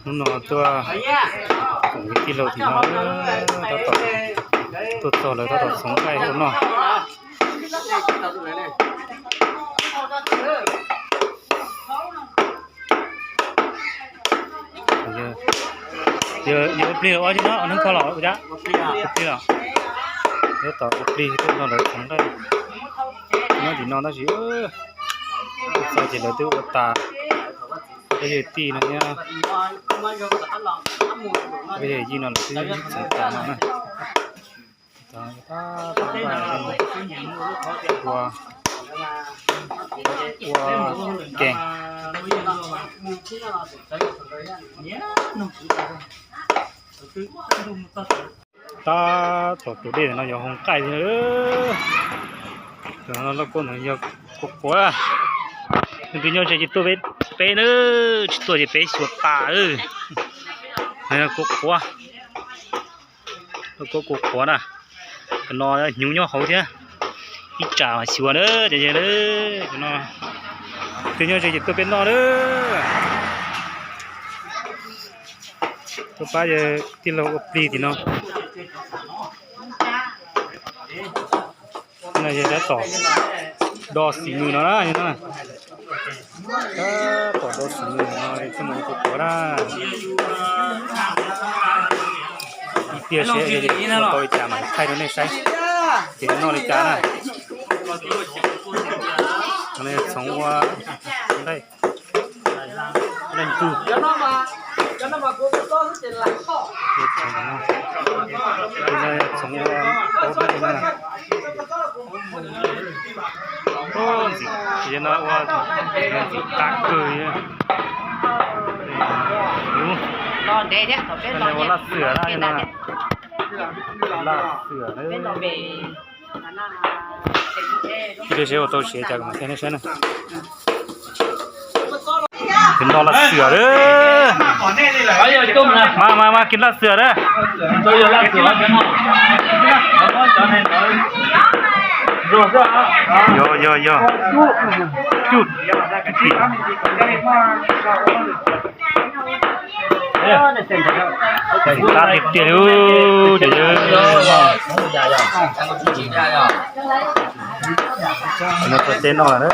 Hnub no tuaj koom tij laug tim no, tab tom tuaj txog lawv tab tom txhoov nqaij ua noj. Yog ua plig los ua tsis no, ua neeb kho los ua cas? Ua plig los. Tab tom ua plig tuaj nrog lawv txhoov nqaij nyob tim no tab sis tuaj txog ces lawv twb ua tas. Peb yawg tij no thiab peb yawg yij no lawv twb txhoov tas no na. Ua, ua keeg. Tab tom tus dej no yog hoo nqaij thiab. Tus no lauj kaub ntawd yog kuv quav. Nws twb nyob ze ces tuaj peb na, tsis tuaj ces peb xyuas tas. Kuv quav, lauj kaub kuv quav na. Tus no hnyuv nyob hauv thiab. Ib tsam xyuas na, ces tus no twb nyob ze ces tuaj peb noj na. Tuaj pab yawg tij laug ua plig tim no. No yog tab tom do xim nws no na, tab tom do xim nws no thiaj mus ua kuv quav na. Ib pliag seb tau li cas mam thaij rau nej saib ces noj li cas na. Txhoov ua nqaij, nqaij ntug. Txhoov ua, ntxim, no ua ntxim qab kawg. Ua laj xwm na, laj xwm na. Ib pliag seb ua tau siav cas mam thaij nej saib na. Tus no laj xwm lawm. Mas mas mas, kis laj xwm lawm. Yog yog yog. Cuj. Tab tiag tiag li. No txog teb no lawm.